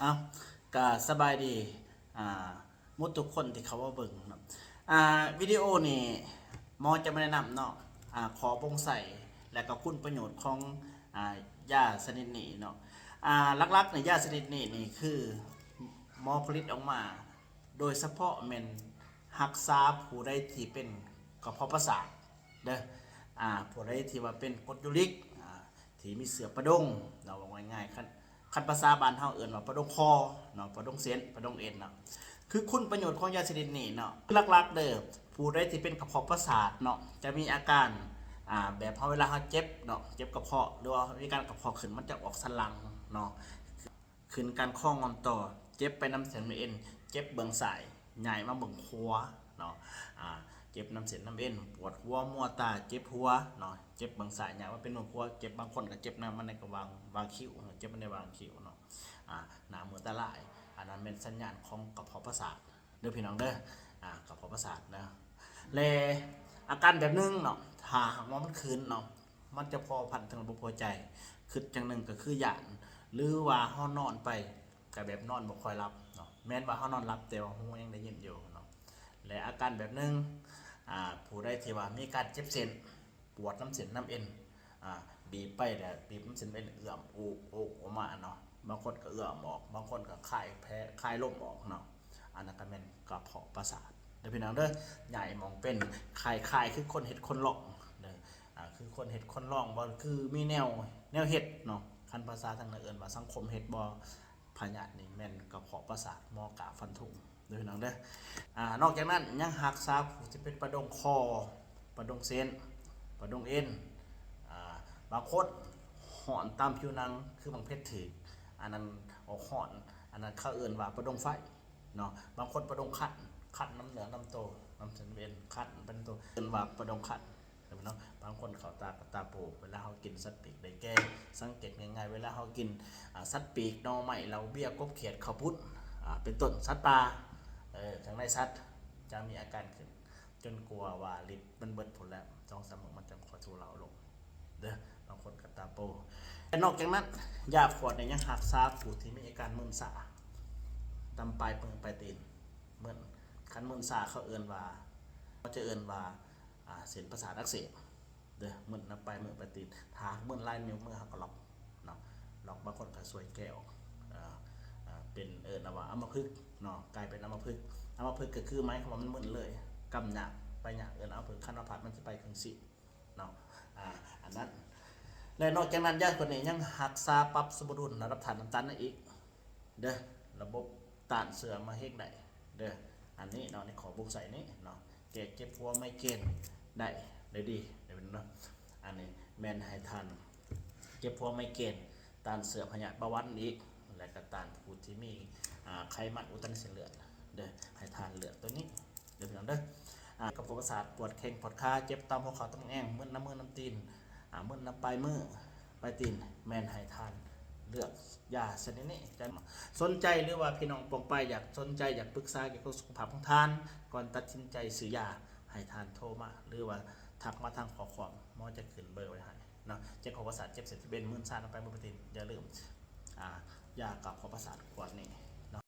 ເອົາ ກະສະບາຍດີ ອ່າ ໝົດທຸກຄົນທີ່ເຂົ້າມາເບິ່ງເນາະ. ອ່າ ວິດີໂອນີ້ໝໍຈະມາແນະນຳເນາະ ອ່າ ຂໍ້ບົ່ງໃສ່ ແລະກໍຄຸນປະໂຫຍດຂອງ ອ່າ ຢາຊະນິດນີ້ເນາະ. ອ່າ ຫຼັກໆນີ້ ຢາຊະນິດນີ້ນີ້ຄືໝໍຜະລິດອອກມາ ໂດຍສະເພາະແມ່ນຮັກສາຜູ້ໃດທີ່ເປັນກະເພາະປະສາດເດີ. ອ່າ ຜູ້ໃດທີ່ວ່າເປັນກົດຢູຣິກ ອ່າ ທີ່ມີເຊື້ອປະດົງເນາະ ເວົ້າງ່າຍໆ ຄັນ ຄັນພາສາບ້ານເຮົາເອີ້ນວ່າປະດົງຄໍເນາະ ປະດົງເສັ້ນ ປະດົງເອັນເນາະ. ຄືຄຸນປະໂຫຍດຂອງຢາຊະນິດນີ້ເນາະ ຄືຫຼັກໆເດີ ຜູ້ໃດທີ່ເປັນກະເພາະປະສາດເນາະ ຈະມີອາການ ອ່າ ແບບເຮົາ ເວລາເຮົາເຈັບເນາະ ເຈັບກະເພາະ ຫຼືວ່າມີການກະເພາະຂຶ້ນ ມັນຈະອອກສັນຫຼັງເນາະ ຂຶ້ນກ້ານຄໍງອນຕໍ່ ເຈັບໄປນຳເສັ້ນເອັນ ເຈັບເບື້ອງຊ້າຍ ຍ້າຍມາເບື້ອງຂວາເນາະ ອ່າ ເຈັບນຳເສັ້ນນຳເອັນ ປວດຫົວມົວຕາ ເຈັບຫົວເນາະ ເຈັບເບື້ອງຊ້າຍ ຍ້າຍມາເປັນເບື້ອງຂວາ ເຈັບ ບາງຄົນກໍເຈັບນຳ ມັນໃນກະຫວ່າງ ຫວ່າງຄິ້ວ ເຈັບມັນໃນຫວ່າງຄິ້ວເນາະ ອ່າ ໜ້າມືຕາລາຍ. ອັນນັ້ນແມ່ນສັນຍານຂອງກະເພາະປະສາດເດີພີ່ນ້ອງເດີ ອ່າ ກະເພາະປະສາດເນາະ. ແລະ ອາການແບບໜຶ່ງເນາະ ຖ້າຫາກວ່າມັນຂຶ້ນເນາະ ມັນຈະພົວພັນເຖິງລະບົບຫົວໃຈ ຄຶດຢ່າງໜຶ່ງກໍຄືຢ້ານ ຫຼືວ່າເຮົານອນໄປ ກະແບບນອນບໍ່ຄ່ອຍຫຼັບເນາະ ແມ່ນວ່າເຮົານອນຫຼັບ ແຕ່ວ່າຫູຍັງໄດ້ຍິນຢູ່ເນາະ. ແລະ ອາການແບບໜຶ່ງ ອ່າ ຜູ້ໃດທີ່ວ່າມີການເຈັບເສັ້ນ ປວດນຳເສັ້ນນຳເອັນ ອ່າ ບີບໄປແລ້ວ ບີບນຳເສັ້ນເອັນ ເອື້ອມໂອກໂອກອອກມາເນາະ ບາງຄົນກໍເອື້ອມອອກ ບາງຄົນກໍຄາຍແຜ່ ຄາຍລົມອອກເນາະ ອັນນັ້ນກໍແມ່ນກະເພາະປະສາດເດີພີ່ນ້ອງເດີ. ຍ້າຍໝ່ອງເປັນ ຄ້າຍໆຄືຄົນເຮັດຄົນຮ້ອງເດີ ອ່າ ຄືຄົນເຮັດຄົນຮ້ອງ ບໍ່ ຄືມີແນວ ແນວເຮັດເນາະ ຄັນພາສາທາງເໜືອເອີ້ນວ່າສັງຄົມເຮັດບໍ່ ພະຍາດນີ້ແມ່ນກະເພາະປະສາດ ໝໍກ້າຟັນທຸງເດີພີ່ນ້ອງເດີ. ອ່າ ນອກຈາກນັ້ນຍັງຮັກສາຜູ້ທີ່ເປັນປະດົງຄໍ ປະດົງເສັ້ນ ປະດົງເອັນ ອ່າ ບາງຄົນຮ້ອນຕາມຜິວໜັງ ຄືບັກເພັດຖືກ ອັນນັ້ນອອກຮ້ອນ ອັນນັ້ນເຂົາເອີ້ນວ່າປະດົງໄຟເນາະ. ບາງຄົນປະດົງຄັນ ຄັນນຳເນື້ອນຳໂຕ ນຳເສັ້ນເອັນ ຄັນເປັນໂຕ ເອີ້ນວ່າປະດົງຄັນ ເນາະ. ບາງຄົນເຂົ້າຕາກໍຕາໂປ ເວລາເຮົາກິນສັດປີກໄດ້ແກ່ ສັງເກດງ່າຍໆ ເວລາເຮົາກິນ ອ່າ ສັດປີກ ໜໍ່ໄມ້ ເຫຼົ້າເບຍ ກົບຂຽດ ເຂົ້າປຸ້ນ ອ່າ ເປັນຕົ້ນ ສັດປ່າ ເອີ ຂ້າງໃນສັດຈະມີອາການຂຶ້ນ ຈົນກວ່າວ່າລິດມັນເບິດພຸ້ນແຫຼະ ສອງສາມມື້ມັນຈັ່ງຄ່ອຍທຸເລາລົງເດີ ບາງຄົນກໍຕາໂປ. ແລະ ນອກຈາກນັ້ນ ຢາຂວດນີ້ຍັງຮັກສາຜູ້ທີ່ມີອາການມຶນຊາ ຕາມປາຍມືປາຍຕີນ ມຶນ ຄັນມຶນຊາເຂົາເອີ້ນວ່າ ເຂົາຈະເອີ້ນວ່າ ອ່າ ເສັ້ນປະສາດອັກເສບເດີ ມຶນນຳປາຍມືປາຍຕີນ ຖ້າມຶນຫຼາຍນິ້ວມືເຮົາກໍລັອກເນາະ ລັອກ ບາງຄົນກໍຊ່ວຍແກ້ອອກ ເອີ ເປັນ ເອີ້ນວ່າອຳມະພຶກເນາະ ກາຍເປັນອຳມະພຶກ. ອຳມະພຶກກໍຄືໝາຍຄວາມວ່າມັນມຶນເລີຍ ກຳຍາກໄປຍາກ ເອີ້ນອຳມະພຶກ ຄັນວ່າພັດມັນຊິໄປເຄິ່ງຊີກເນາະ ອ່າ ອັນນັ້ນ. ແລະ ນອກຈາກນັ້ນ ຢາຕົວນີ້ຍັງຮັກສາປັບສົມດຸນລະດັບທາດນ້ຳຕານໃນອີກ ເດີ ລະບົບຕ້ານເຊື້ອມະເຮັງໄດ້ເດີ ອັນນີ້ເນາະ ໃນຂໍ້ບົ່ງໃສ່ນີ້ເນາະ ແກ້ເຈັບຫົວໄມເກຣນໄດ້ ໄດ້ດີເດີເນາະ. ອັນນີ້ແມ່ນໃຫ້ທ່ານເຈັບຫົວໄມເກຣນ ຕ້ານເຊື້ອພະຍາດເບົາຫວານອີກ ແລະກໍຕ້ານຜູ້ທີ່ມີ ອ່າ ໄຂມັນອຸດຕັນໃນເສັ້ນເລືອດເດີ ໃຫ້ທ່ານເລືອກຕົວນີ້ເດີພີ່ນ້ອງເດີ. ອ່າ ກະເພາະປະສາດ ປວດແຂ້ງປວດຂາ ເຈັບຕາມຫົວເຂົ່າຕາມແອງ ມຶນນຳມືນຳຕີນ ອ່າ ມຶນນຳປາຍມື ປາຍຕີນ ແມ່ນໃຫ້ທ່ານເລືອກຢາຊະນິດນີ້. ຈະສົນໃຈ ຫຼືວ່າພີ່ນ້ອງປ້ອງປາຍຢາກສົນໃຈ ຢາກປຶກສາກ່ຽວກັບສຸຂະພາບຂອງທ່ານ ກ່ອນຕັດສິນໃຈຊື້ຢາ ໃຫ້ທ່ານໂທມາ ຫຼືວ່າທັກມາທາງຂໍ້ຄວາມ ໝໍຈະຂຶ້ນເບີໄວ້ໃຫ້ເນາະ. ເຈັບກະເພາະປະສາດ ເຈັບເສັ້ນເອັນ ມື່ນຊາ ນຳໄປມືປາຍຕີນ ຢ່າລືມ ອ່າ ຢາກະເພາະປະສາດຂວດນີ້